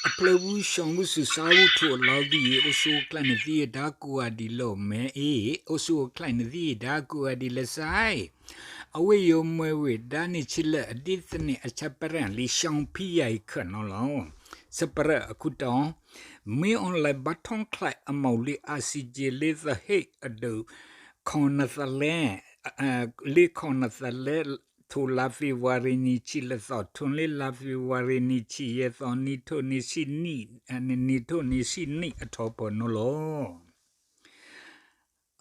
အဖျၢၣ်ပူၤ ရှံပူၤ စူၤစါပူၤ ထိၣ်လီၤသံအံၤ အိၣ်ဆူၣ်အိၣ်ချ့နသံအံၤ တၢ်ကိးဂၤဒဲးလၢ မဲအ့ၣ်, အိၣ်ဆူၣ်အိၣ်ချ့နသံအံၤ တၢ်ကိးဂၤဒဲးလၢ စဲအ့ၣ်, အဝဲယိၤမၢဝဲဒၣ်န့ၣ် ဆံလၢအဒ်သန့ၣ် အဆၢပရၢၣ်လံ ရှံဖံယၤအံၤခၢၣ်နီၤလီၤ. ဆၢပရၢၣ်အခိၣ်တီ, မ့ၢ်အီၤလဲၤဘၣ်ထွန်းထွဲအမီၢ်လံ ICJ လၢ The Hague အဒုး ခီၣ်နသလဲ လၢ ခီၣ်နသလဲ ထိၣ်လါဖ့ၤဘြူၤအါရံၤနံၣ်ဆံလၢသီ ထိၣ်လါဖ့ၤဘြူၤအါရံၤနံၣ်ဆံယဲၢ်သီ နံၣ်ထိၣ်နံၣ်ဆံနံၣ်, နံၣ်ထိၣ်နံၣ်ဆံနံၣ်အထီၣ်ပၢၢ်နီၤလီၤ.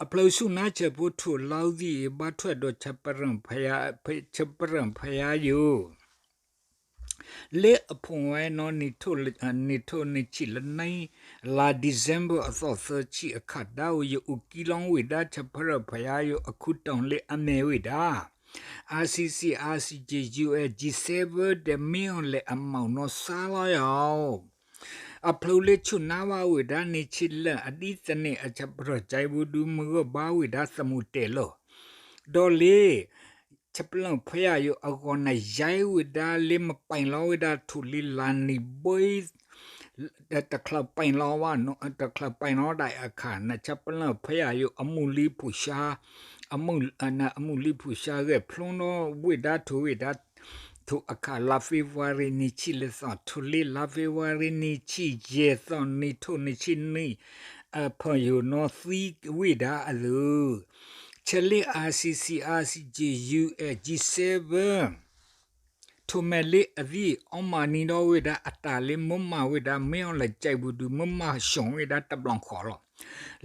အဖျၢၣ်ဆူၣ်နါဆဲးဖိ ထိၣ်လီၤသံအံၤ ဘၣ်ထွဲဒီး ဆၢပရၢၣ်ဖယါယိၤ လၢအဖှိၣ်ဝဲနီၤ နံၣ်ထိၣ်နံၣ်ဆံလၢနံၣ် လါ December အသီသၢဆံအခါ ဒၣ်ဝဲယအူကံလီၤဝဲဒၣ် ဆၢပရၢၣ်ဖယါယိၤ အခိၣ်တီလၢအမ့ၢ်ဝဲဒၣ် ICC, ICJ, UN, G seven ဒီး မ့ၢ်အီၤလဲၤအမီၢ်နီၤ စါလီၤယၤ အဖျၢၣ်လၢဆူၣ်နါဘၣ်ဝဲဒၣ်န့ၣ် ဆံလၢအဒ်သန့ၣ် အဆၢပရၢၣ် ကၠဲးဘိဒူ မုၢ်ဂီၢ်ဘါဝဲဒၣ် သမူတဲာ်လီၤ. ဒီးလၢ ဆၢပရၢၣ်ဖယါယိၤအဂီၢ်န့ၣ် ယဲဝဲဒၣ်လၢ မပာ်လီၤဝဲဒၣ် ထိၣ်လံလါနံၣ်ဘိ တချုးပာ်လီၤဘၣ်, တချုးပာ်လီၤဒၣ်အခါန့ၣ် ဆၢပရၢၣ်ဖယါယိၤ အမုၢ်လံဖှိၣ်ဆါ, အမုၢ်လံဖှိၣ်ဆါ ဂဲၤဖျိနီၤဝဲဒၣ် ထိၣ်ဝဲဒၣ် ထိၣ်အခါ လါဖ့ၤဘြူၤအါရံၤနံၣ်ဆံလၢသီ ထိၣ်လံ လါဖ့ၤဘြူၤအါရံၤနံၣ်ဆံယဲၢ်သီ နံၣ်ထိၣ်နံၣ်ဆံနံၣ် အဖၢၣ်ယိၤနီၤ သံဝဲဒၣ်အသိး ဆဲးလၢ ICC, ICJ, UN, G seven ထိၣ်မဲာ်လၢအသံအီမၤနံၤဒီးဝဲဒၣ် အတၢ်လၢမၤမၤဝဲဒၣ် မ့ၢ်အီၤလဲၤ ကၠဲးဘိဒူ မၤမၤ ရှုံး ဝဲဒၣ်တဘျီဃီလီၤ.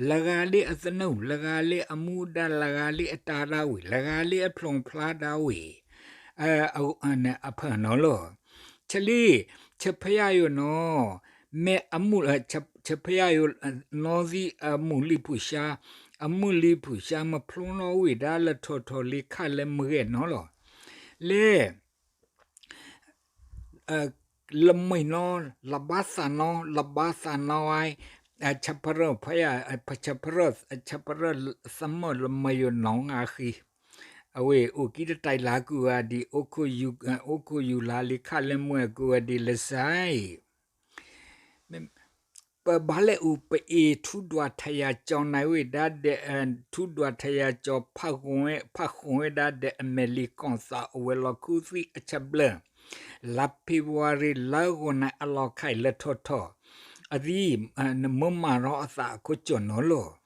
လၢဂၤလၢအသနူ, လၢဂၤလၢအမူဒါ, လၢဂၤလၢအတၢ်ဒၣ်ဝဲ, လၢဂၤလၢအဖျိဖျါဒၣ်ဝဲ အဖၢၣ်နီၤလီၤ. ဆဲးလံ, ဆၢဖယါယိၤနီၤ, မ့ၢ်အမုၢ်, ဆၢဖယါယိၤ နီၣ်သံအမုၢ်လံဖှိၣ်ဆါ, အမုၢ်လံဖှိၣ်ဆါ မၤဖျိနီၤဝဲဒၣ်လၢထီၣ်ထီၣ်လံခါလၢမုၢ်ဂဲၤနီၤလီၤ. လၢ လၢမုၢ်နီၤ လၢဘၣ်သးနီၤ လၢဘၣ်သးနီၤဝဲ ဆၢပရၢၣ်ဖယါ, ဆၢပရၢၣ်, ဆၢပရၢၣ်သးမၢၢ်လၢမုၢ်ယိၤနီၤ ငါဃံ, အဝဲအိၣ်ကံတတဲလၢကုၢ်ဝဲဒ် အိၣ်ခိၣ်ယူၤလါလံခါလၢမုၢ်အကုၢ်ဝဲဒ်လၢစဲး ပဘၣ်လဲၤအူပအ့ၣ် ထူးဒွးထယၤကၠီၤ နၢ်ဝဲဒၣ်ဒီး ထူးဒွးထယၤကၠီၤ ဖးဃုာ်ဝဲဒၣ်ဒီး အမဲာ်လံၤကီၢ်သး အဝဲၤလီၢ်ခိၣ်သံအဆၢဘျၢၣ် လါဖ့ၤဘြူၤအါရံၤ လါဂီၤနံၤအလီၢ်ခံ လၢထီၣ်ထီၣ် အသံ မၤမၤရီအသးအခိၣ်ကၠီၣ်နီၤလီၤ.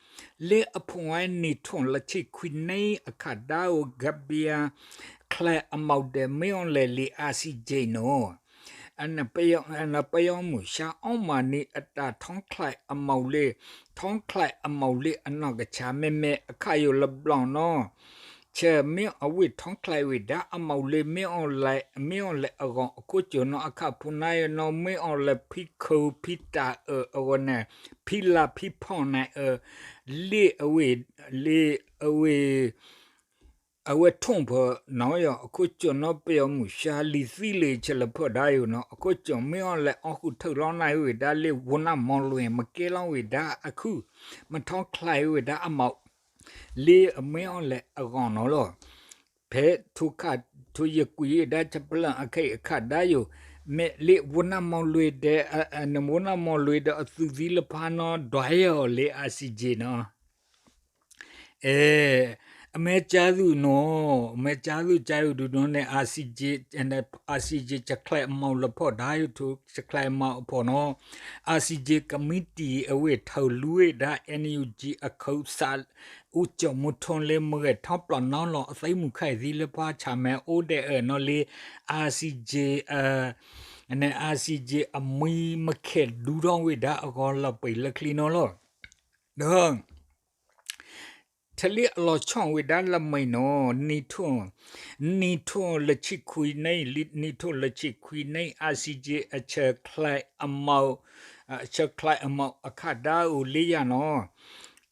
လၢအဖှိၣ်ဝဲနံၣ်ထိၣ်လၢဆံခွံနံၣ်အခါ ဒၣ်အိၣ် Gambia ချဲးအမီၢ်ဒီး မ့ၢ်အီၤလဲၤလံ ICJ နီၤ ပယီၤမုၢ်ဆါအီမၤနံၤအတၢ် ထွန်းထွဲအမီၢ်လံ, ထွန်းထွဲအမီၢ်လံအနီၢ်ကစၢ် မ့မ့ၢ်အခါယိၤလၢဘျီနီၤ ဆဲးမ့ၢ်အဝဲထွန်းထွဲဝဲဒၣ်အမီၢ်လံ မ့ၢ်အီၤလဲၤ, မ့ၢ်အီၤလဲၤအဂီၢ် အခိၣ်ကၠီၣ်နီၤ အခါဖှိၣ်နါယိၤနီၤ မ့ၢ်အီၤလဲၤဖံခုဖံတၢ်အၢအဂီၢ်န့ၣ် ဖံလါဖံဖီၣ်နၤအၢ လၢအဝဲ, လၢအဝဲ အဝဲထိၣ်ဖၢၣ်နီၤယီၤ အခိၣ်ကၠီၣ်နီၤ ပယီၤမုၢ်ဆါလံၤသံလၢဆဲးလၢဖၢၣ်ဒၣ်ယိၤနီၤ အခိၣ်ကၠီၣ် မ့ၢ်အီၤလဲၤအီၣ်ဃုာ်ထုးလီၤနၤဝဲဒၣ်လၢ ဝိုင်းနၢမီၢ်လွဲၢ် မၤကဲလီၤဝဲဒၣ်အခုၣ် မၤထွန်းထွဲဝဲဒၣ်အမီၢ် လၢအမ့ၢ်အီၤလဲၤအဂီၢ်နီၤလီၤ. ဖဲထိၣ်ခါ ထိၣ်ယကွံာ်ဝဲဒၣ် ဆၢပရၢၣ်အခါအံၤအခါ ဒၣ်ယိၤ မ့ၢ်လၢ ဝိုင်းနၢမီၢ်လွဲၢ်ဒီး ဝိုင်းနၢမီၢ်လွဲၢ်ဒီးအသုးသံလၢဖးနီၤ ဒွးယီၤလၢ ICJ နီၤ အဲ အမဲာ်ကၠါသူၣ်နီၤ, အမဲာ်ကၠါသူၣ် ကၠါယိၤဒုးနီၤန့ၣ် ICJ, ICJ ဆဲးချဲးအမီၢ်လၢဖီၣ် ဒၣ်ယိၤထိၣ်ဆဲးချဲးအမီၢ်အဖီၣ်နီၤ ICJ committee အဝဲထၢၣ်လွံၢ်ဝဲဒၣ် NUG အခၢၣ်စး ဦးကျော်မိုးထွန်း လၢမုၢ်ဂဲၤထီၣ်ပျီၢ်နီၤလီၤ အသံမုၢ်ခါအံၤသံလၢဖး ဆၣ်မဲာ်အိၣ်ဒဲးအၢနီၤလံ ICJ, န့ၣ် ICJ အမံမ့ၢ်ခဲးဒူထီၣ်ဝဲဒၣ်အဂီၢ်လီၤပှဲၤလၢချံနီၤလီၤ. ဒီး ထဲလၢအလီၤဆီဝဲဒၣ်လၢမံနီၤ နံၣ်ထိၣ်, နံၣ်ထိၣ်လၢဆံခွံနံၣ်, နံၣ်ထိၣ်လၢဆံခွံနံၣ် ICJ အဆဲးချဲးအမီၢ်, ဆဲးချဲးအမီၢ်အခါ ဒၣ်အိၣ်လၢယၤနီၤ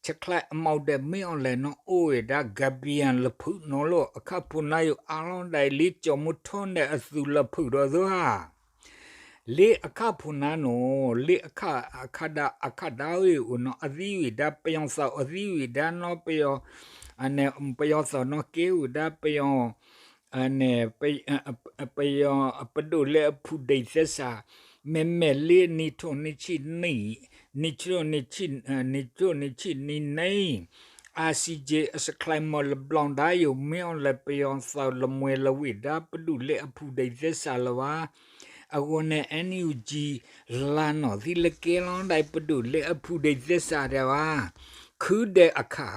ဆဲးချဲးအမီၢ်ဒီး မ့ၢ်အီၤလဲၤနီၤ အိၣ်ဝဲဒၣ် Gambia လၢဖုၣ်နီၤလီၤ အခါဖှိၣ်နါယိၤ အါလီၤဒၣ်လၢ ကျော်မိုးထွန်း န့ၣ်အသုးလၢဖုၣ်ဒီးသၢဧါ လၢအခါဖှိၣ်နါနီၤ လၢအခါ, အခါဒၣ်, အခါဒၣ်ဝဲအိၣ်နီၤ အသံဝဲဒၣ် ပယီၤသး အသံဝဲဒၣ်နီၤ ပယီၤ, ပယီၤသးနီၤ ကဲဝဲဒၣ်ပယီၤ, န့ၣ်, ပယီၤပဒိၣ်လၢအဖုၣ်ဒံးသဲစး မ့မ့ၢ်လၢနံၣ်ထိၣ်နံၣ်ဆံနံၣ်, နံၣ်ထိၣ်နံၣ်ဆံ, နံၣ်ထိၣ်နံၣ်ဆံနံၣ်န့ၣ်, အစံးက့ အစခါမီၢ်လဘျီဒါယိၤ မ့ၢ်အီၤလၢပယီၤသးလမွဲလၢဝ့ၢ်ဒါပဒုးလၢအဖူဒံးသဲစးလၢၤဘၣ်. အဂီၢ်န့ၣ် NUG လၢနီၢ်သံလၢကဲလီၤဒၣ်ပဒုးလၢအဖူဒံးသဲစးဒၣ်ဘၣ်. ခုဒဲးအခါ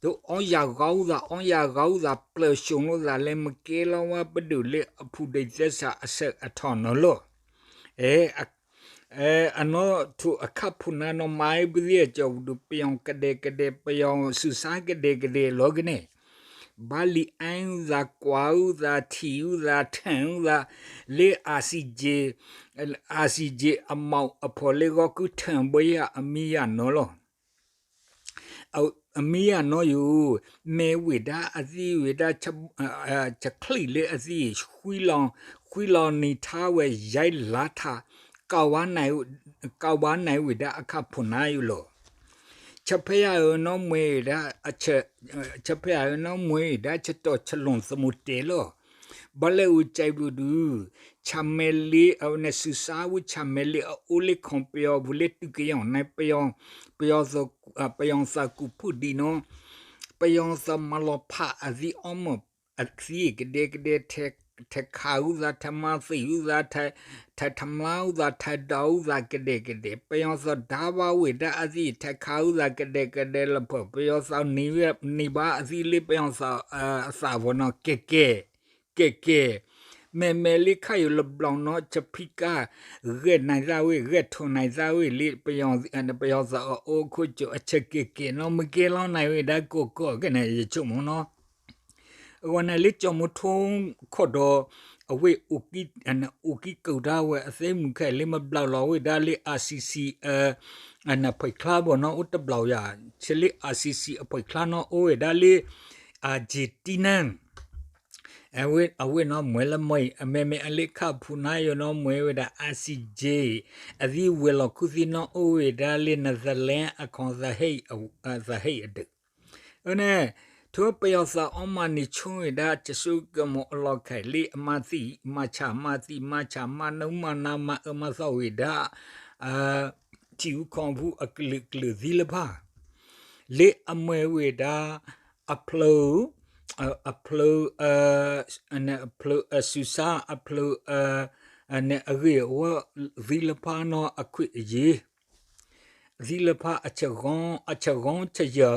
တအီယၤဂီၤသး အီယၤဂီၤသး ပျၢၢ်ဆိလိာ်သးလၢမ့ၢ်ကဲလီၤဝဲပဒုးလၢအဖူဒံးသဲစးအဆၢအထီၣ်နီၤလီၤ. အနီၢ်ထိၣ်အခါဖူနၤနီၢ်မၤပသံအကၠီၣ်ပဒုး ပယီၤကဒဲကဒဲ ပယီၤစုဆါကဒဲကဒဲလီၤကန့ၣ်, ဘၣ်လံၣ်အါအုသး ကွၢ်အုသး ထံၣ်အုသး ထၢၣ်အုသး လၢ အစံးက့ အမီၢ်အဖီၣ်လၢဂီၢ်ခုထၢၣ်ဘၢယၤအမံယၤနီၤလီၤ. အမံယၤနီၤယိၤ, မ့ၢ်ဝ့ၢ်ဒါအသံဝ့ၢ်ဒါ ဆချံၣ်လၢအသံ ဃုလီၤနံၤထါဝဲယဲလါထး ကဝါန့ၣ်ဝ့ၢ်ဒါအခါဖူနၤယိၤလီၤ. ဆဖဲယၤဧၢနီၢ်မွဲဝ့ၢ်ဒါ ဆဖဲယၤဧၢနီၢ်မွဲဝ့ၢ်ဒါ ဆတီၢ်ဆလိၣ်သမူတဲလီၤ. ဘၣ်လဲၣ်အူကၠံပူၤဒုး ဆၣ်မဲာ်လ့အဝဲန့ၣ် စုဆါဝံဆၣ်မဲာ်လ့အအိၣ်လၢ ခီပယီၤပူၤလၢတုၤကယီၤန့ၣ် ပယီၤ ပယီၤသးကူၣ်ဖုၣ်ဒံးနီၤ, ပယီၤသးမၤလီၤဖးအသံအီမီၢ် အသံကဒဲကဒဲ ထဲခးအုသး ထဲမၤသံၣ်အုသး ထဲထမျါအုသး ထဲဒီးအုသးကဒဲကဒဲ ပယီၤသးဒါဘၣ်ဝ့ၢ်ဒါအသံ ထဲခးအုသးကဒဲကဒဲလၢဖၢၣ် ပယီၤသးန့ၢ်ဘၣ်အသံလၢပယီၤသးအသးဖီနီၤ ကဲကဲ ကဲကဲ မ့မ့ၢ်လၢခါယိၤလဘျီနီၤ ဆဖံကါ ဂဲၤနၤသးဝ့ၢ် ဂဲၤထိၣ်နၤသးဝ့ၢ်လၢ ပယီၤသးအအိၣ်ခိၣ်ကၠိအဆၢကဲကဲနီၤ မ့ၢ်ကဲလီၤနၤဝ့ၢ်ဒါကိးကိးကဲန့ၣ် ယဆိကမိၣ်နီၤ. အဂီၢ်န့ၣ်လၢကၠီမူထိခိၣ်ဒီး အဝဲ အိၣ်ကံကိးတၢ်ဝဲအသဲမုၢ်ခဲလၢမ့ၢ်ဘျးလီၤဝဲဒၣ်လၢ ICC အဖှဲးချါဘီနီၤ အိၣ်တဘျီယၤ ဆဲလၢ ICC အဖှဲးချါနီၤ အိၣ်ဝဲဒၣ်လၢ Argentina အဝဲနီၤမွဲလၢမ့ၢ် အမ့မ့ၢ်အလၢခါဖူနၤယိၤနီၤ မွဲဝဲဒၣ် ICJ အသံဝဲၤလီၢ်ခူသူၣ်နီၤ အိၣ်ဝဲဒၣ်လၢ Netherlands အခီ The Hague အဒၢး အန့ၣ် ထိၣ်ပယီၤသးအီမၤန့ၢ်ဆိဝဲဒၣ် ကဆိကမိၣ်အလီၢ်ခဲလၢအမၤသံ မၤဆၣ်မၤသံ မၤဆၣ်မၤနၢမၤနၤ မၤအၢမၤသီဝဲဒၣ် ထံဖိကီၢ်ဖိအကလုာ်ကလုာ်သံလၢဖး လၢအမွဲဝဲဒၣ် အဖျၢၣ် အဖျၢၣ် အဖျၢၣ်အစုဆါ အဖျၢၣ် န့ၣ်အဂ့ၢ်အဝီသံလၢဖးနီၤ အခွဲးအယာ် သံလၢဖး အဆၢဂီၤဆၢယၢၢ် အဆၢဂီၤဆၢ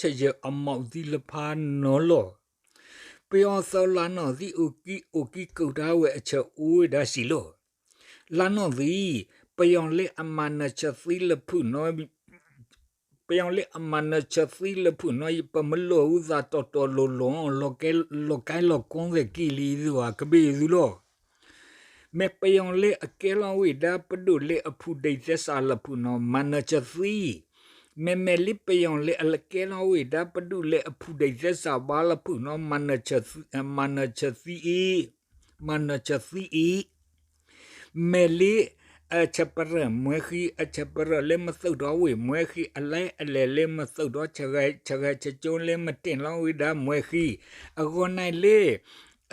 ယၢၢ်အမီၢ်သံလၢဖးနီၤလီၤ. ပယီၤသးလၢနီၢ်သံအိၣ်ကံ အိၣ်ကံကိးတၢ်ဝဲအဆၢအိၣ်ဝဲဒၣ်စံးလီၤ. လၢနီၢ်သံ ပယီၤလၢအမၤနၢၤဆၢသံလၢဖုၣ်နီၤ ပယီၤလၢအမၤနၢၤဆၢသံလၢဖုၣ်နီၤ ပမ့ၢ်လိာ်အုသးတီတီလိၤလိၤ လီၤကဲလီၤကွီသဲးက့ၤလံသုဧါ ကဘ့ၣ်သုလီၤ. မ့ၢ်ပယီၤလၢအကဲလီၤဝဲဒၣ်ပဒိၣ်လၢအဖူဒံးသဲစးလၢဖုၣ်နီၤ မၤနၢၤဆၢသံ မ့မ့ၢ်လၢပယီၤလၢအကဲလီၤဝဲဒၣ်ပဒိၣ်လၢအဖူဒံးသဲစးဘၣ်လၢဖုၣ်နီၤ မၤနၢၤဆၢသံအံၤ မၤနၢၤဆၢသံအံၤ မ့ၢ်လၢ အဆၢပရၢၢ်မွဲဃံ အဆၢပရၢၢ်လၢမသုးဒီးဝ့ၢ်မွဲဃံ အလဲအလဲလၢမသုးဒီး ဆဂဲဆဂဲဆကၠိလၢမတ့ၢ်လီၤဝဲဒၣ်မွဲဃံ အဂီၢ်န့ၣ်လၢ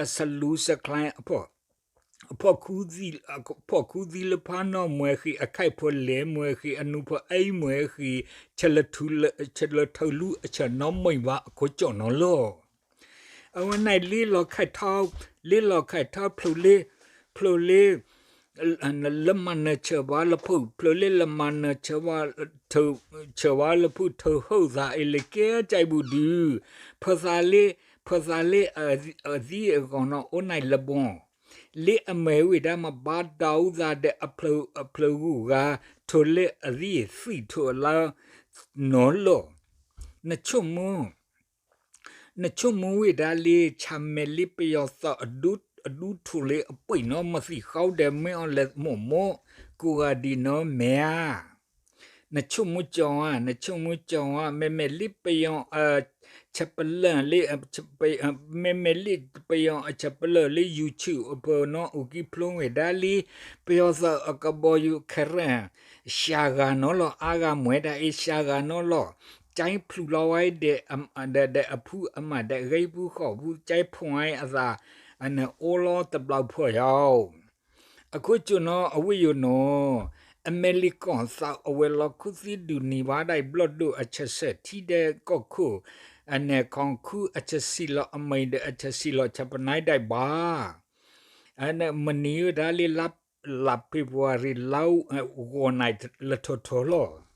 အစလူစကျဲ အဖီၣ်ခူသံလၢဖးနီၢ်မွဲဃံ အခဲအံၤဖိလဲၣ်မွဲဃံ အနူဖိအံၤမွဲဃံ ဆလၢထၢလူအဆၢနီၢ်မံၤဘၣ်အခိၣ်ကၠီၣ်နီၤလီၤ. အဝဲန့ၣ်လၢလီၤခၢၣ်ထီၣ် လၢလီၤခၢၣ်ထီၣ်ဖျိလၢ ဖျိလၢ လၢမၤနၢၤဆၢဘၣ်လၢဖုၣ် ဖျိလၢလၢမၤနၢၤဆၢဘၣ် ဆၢဘၣ်လၢဖုၣ် ထၢဟၢသးအံၤလၢကဲကၠဲးပူၤဒုး ဖၢသးလၢ ဖၢသးလၢ အသံအဂီၢ်နီၤ အိၣ်န့ၣ်လၢဘီ လၢအမ့ၢ်ဝဲဒၣ်မၤဘၣ်ဒီးအုၣ်သးဒီးအဖျၢၣ်ဂုၤဂၤ ထိၣ်လၢအသံသံထိၣ်အလါ နီၤလီၤ. နဆိကမိၣ် နဆိကမိၣ်ဝဲဒၣ်လၢ ဆၣ်မဲာ်လၢပယီၤသးအဒူ အဒူထိၣ်လၢအပှ့ၤနီၤ မၤသံၣ်ဃီဒဲးမ့ၢ်အီၤလဲၤမိၢ်မိၢ် ကိးဂၤဒံးနီၤ မ့ၢ်ဧါ. နဆိကမိၣ်ကၠီဧါ နဆိကမိၣ်ကၠီဧါ မ့မ့ၢ်လၢပယီၤ ဆၢပလၢၢ်လၢ မ့မ့ၢ်လၢပယီၤအဆၢပလၢၢ်လၢ YouTube အပူၤနီၤ အိၣ်ကံဖျိဝဲဒၣ်လၢ ပယီၤသးအကဘီယူၤခဲရၢၣ် ရှၤဂၤနီၤလီၤ အါဂၤမွဲဒၣ်အံၤ ရှၤဂၤနီၤလီၤ ကၠဲဖျူးလီၤဝဲဒဲး ဒီးအဖုအမၤဒီး ဂ့ၢ်ပူၤဃီပူၤ ကၠဲဖီၣ်ဝဲအသး အန့ၣ်အိၣ်လီၤတဘျီဖီၣ်ယီၤ အခိၣ်ကၠိနီၤ အဝ့ၢ်ယိာ်နီၤ, အမဲရကီၣ်သးအဝဲလီၤခူသူၣ်ဒုးနံၤဘၣ်ဒၣ်အံၤဘျီၣ်ဒိၣ်အဆၢဆၢထံဒဲးကီၢ်ခိၣ်, အန့ၣ်ခီခူအဆၢဆံလီၤအမံၤဒီးအဆၢဆံလီၤဆၢပနၢ်ဒၣ်အံၤဘၣ်. မနံၤဝဲဒၣ်လၢ လါဖ့ၤဘြူၤအါရံၤ လါဂီၤနံၤလၢထီထီလီၤ.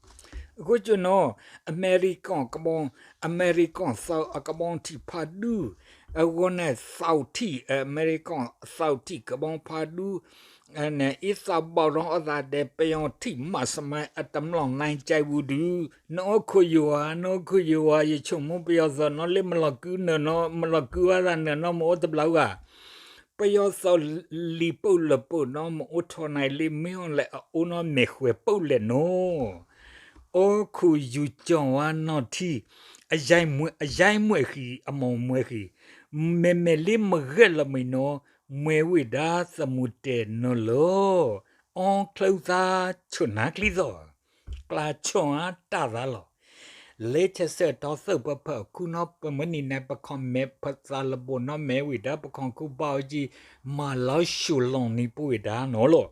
အဃိကၠိနီၤ အမဲရကီၣ်ကဘီ, အမဲရကီၣ်သးအကဘီထံးဖးဒူ, အဂီၢ်န့ၣ်သးထံး အမဲရကီၣ်သးထံးကဘီဖးဒူ, အ့သးဘၣ်ဒီးအသးဒဲး ပယီၤထံးမးစမါအတမျီၣ်နါကဲဝူဒု, နအိၣ်ခိယိၤဧါ, နအိၣ်ခိယိၤဧါ, ယဆိကမိၣ်ပယီၤသးနီၤလၢမလီၤကုနၢၤနီၤ, မလီၤကုဝဲသးနၢၤနီၤ မ့ၢ်အိၣ်တဘျီဧါ. ပယီၤသးလံၤပူၤလၢပူၤနီၤ မ့ၢ်အိၣ်ထီၣ်နၤလၢမ့ၢ်အီၤလဲၣ်အအိၣ်နီၤမဲာ်ဃွဲၤပူၤလဲၣ်နီၤ. အိၣ်ခိယူၤကၠီၤဝါနီၢ်ထံ, အယဲၢ်မွဲဃံၤ အမီၢ်မွဲဃံၤ, မ့မ့ၢ်လၢမဂဲၤလီၤမံၤနီၤ, မွဲဝဲဒၣ်သမူတဲာ်နီၤလီၤ. အီချၢသးဆိၣ်နါချံသီၣ်, ကျါဆီၣ်အါတၢ်သးလီၤ. လၢဆၢဆၢတီသၢပဖၢၣ်ခူနီၤ ပမ့ၢ်နံၤန့ၣ် ပခီၣ်မဲာ်ပသးလၢဘိၣ်နီၤ မ့ၢ်ဝဲဒၣ်ပခီၣ်ခူဘၣ်အီၤကံ မၤလီၤဆူၣ်လီၤနံၤပဝဲဒၣ်နီၤလီၤ.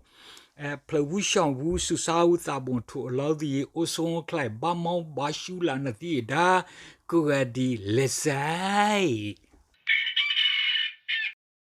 ဖျၢၣ်ဝူၣ်ဆှီၣ်ဝူၣ် ဆူးစါဝူၣ်သးဘိၣ်ထူၣ်အလီၢ်သယံၤ အိၣ်ဆူၣ်အိၣ်ချ့ ဘၣ်မီၢ်ဘၣ်ဆူၣ်လၢနသံဝဲဒၣ် ကိးဂၤဒဲး လဲၤစဲအံၤ